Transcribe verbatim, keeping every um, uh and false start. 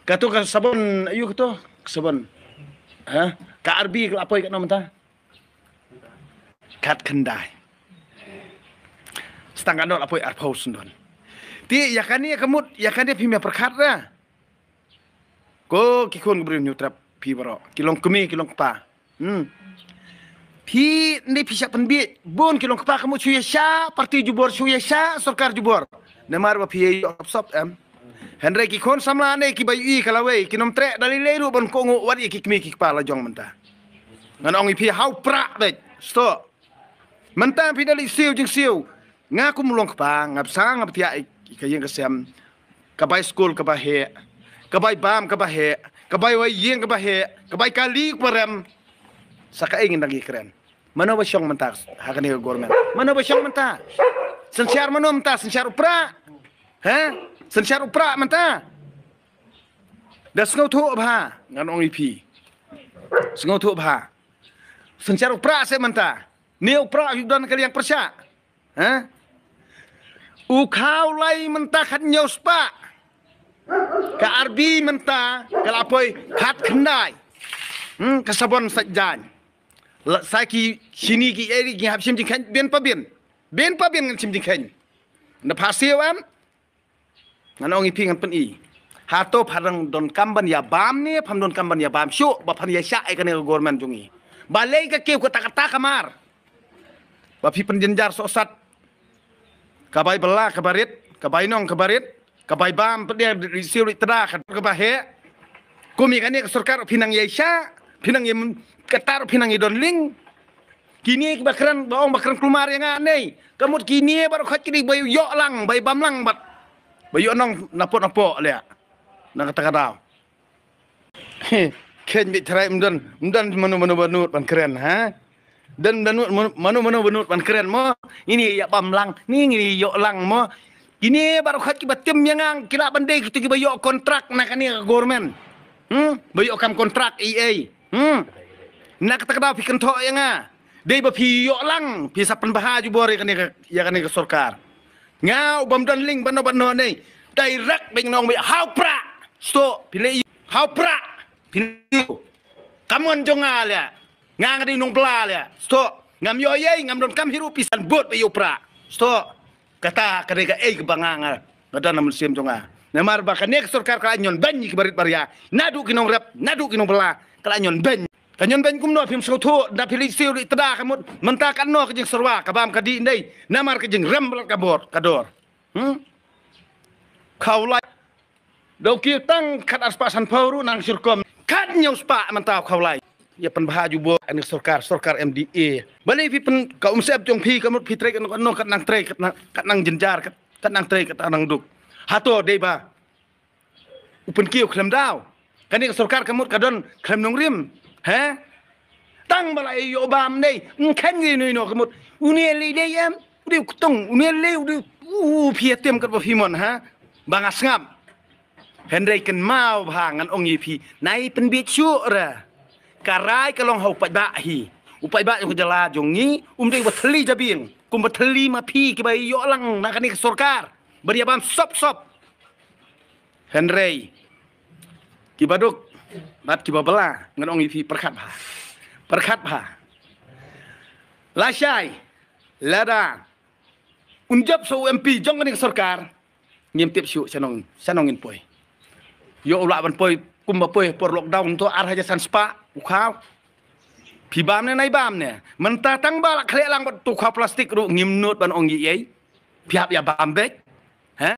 Kato ka sabon, ayu kato ka sabon. Ha? Ka arbi ka la poi katno mynta? Khatkhyndai. Sa tang katno la poi? Arphew sndon. Te ïa kane ka mut, ïa kane phim ïa pyrkhat ra. Ko ki khun ki briew Hynñiewtrep, phi baroh ki long kmie ki long kpa. Hmm. Phi, nda phi shah pynbiej, bun ki long kpa ka mut shu ïa shah parti jubor, shu ïa shah sorkar jubor. Namar ba phi ïa ïoh sop sop em. Hynrei ki khun samla ne kiba ïohi ka lawei, kim treh da lei lei ruh ban kohnguh wat ïa ki kmie ki kpa la jong mynta. Ngan ong ïa phi, ha u prah beit. Stok. Mynta phi da leit siew jingsiew. Nga kum u long kpa, nga bsa nga btiah ïa ka ïing ka sem. Ka bai skul kaba heh, ka bai bam kaba heh, ka bai wai ïing kaba heh, ka bai kali kaba rem. Sa kaei ngin dang ïakren? Mano ba shong mynta ha kane ka government? Mano ba shong mynta? Synshar mano mynta? Synshar u prah? Ha? Synshar u prah mynta? Da sngewthuh bha, ngan ong ïa phi. Sngewthuh bha. Synshar u prah se mynta. Ne u prah u don ka liang pyrshah. Ha? U Khawlai mynta khathynñiew spah. Ka arbi mynta ka la poi khatkhyndai. Hmm, ka sabon sait jaiñ. La sa ki shini ki eri ki hap shim jingkheiñ, bien pa bien. Bien pa bien ngan shim jingkheiñ. Na pha siew em. Ngan ong ïa phi, ngan pyni. Hato pha dang donkam ban ïa bam ne pham donkam ban ïa bam shuh ba phan ïa shah ïa kane ka government jong ngi? Balei ka kiew kata kata ka mar? Ba phi pynjynjar sohsat. Ka bai bylla kaba rit, ka bai nong kaba rit, ka bai bam pdiang ri siew ri tda ka dor kaba heh. Kum ïa kane ka sorkar phi nang ïa shah, phi nang ïa kata phi nang ïa don lieng. Kine kiba kren, ba ong ba kren kulmar ïa nga nei. Ka mut kine baroh khoit ki dei ba ïoh lang, ba ïa bam lang bad ba ïoh nong napoh napoh leh. Na kata ka daw. Khein bit tharai ym don, ym don mano mano ba nud ban kren, ha? Don mano mano, mano mano ba nud ban kren mo. Ini ïa bam lang, ni ngi ïoh lang mo. Kine baroh khoit kiba tim ïa nga ki lah ban dei kito kiba ïoh kontrak na kane ka government. Hmm? Ba ïoh kam kontrak ei ei. Hmm. Na kata ka daw phi kynthoh ïa nga. Dei ba phi ïoh lang, phi sa pynbha jubor ïa kane ka, ïa kane ka sorkar. Nga u bym don link bano bano nei. Direct bad nga ong beit ha u prah. Stok, phi leh ha u prah. Phi leh. Kam ngan jong nga leh. Nga nga dei nongbylla leh. Stok. Ngam ïoh ei, ngam donkam hi ruh, phi san bud beit ha u prah. Stok. Kata ka dei kaei kaba nga nga, nga don ha mynsiem jong nga. Namar ba kane ka sorkar ka la ñion beiñ ïa ki barit baria. Naduh ki nongrep, naduh ki nongbylla, ka la ñion beiñ. Ka ñion beiñ kumno phim sngewthuh, da phi leit siew leit tda ka mut, mynta katno ka jingsyrwa, ka bam ka dih ndei, namar ka jingrem bad ka bor, ka dor. Hmm? Khawlai. Da u kiew tang khatar spah sanphew ruh nang syrkom. Khathynñiew spah mynta u Khawlai. Ïa pynbha jubor kane ka sorkar, sorkar M D A. Balei phi pyn ka umsyep jong phi ka mut phi trei katno katno, kat nang trei, kat nang, kat nang jynjar, kat, kat nang trei, kat nang duk. Hato dei ba u pynkiew khlem daw? Kane ka sorkar ka mut ka don khlem nongrim. He? Tang ba la ïoh bam dei, ym kheiñ ïa ino ino ka mut. Une lei dei em, u dei u ktung, une lei u dei, u phi ïa tem katba phi mon, ha? Ba nga sngap. Hynrei kynmaw bha ngan ong ïa phi, nai pynbiej shuh ra. Ka rai ka long ha u paidbah hi. U paidbah jong ka jylla jong ngi, um dei uba thylli jabieng. Kumba thylli ma phi kiba ïoh lang na kane ka sorkar. Ba ïa bam sop sop. Hynrei kiba duk bad kiba bylla, ngan ong ïa phi, pyrkhat bha. Pyrkhat bha. Lashai, lada un jop sa u M P jong kane ka sorkar, ngim tip shuh shanong, shanong ngin poi. Ïoh u lah ban poi kumba poi por lockdown to ar hajar san spah u khaw. Phi bam ne nai bam ne? Mynta tang ba la khleh lang bad tu khaw plastik ruh ngim nud ban ong ei ei. Phi hap ïa bam beit.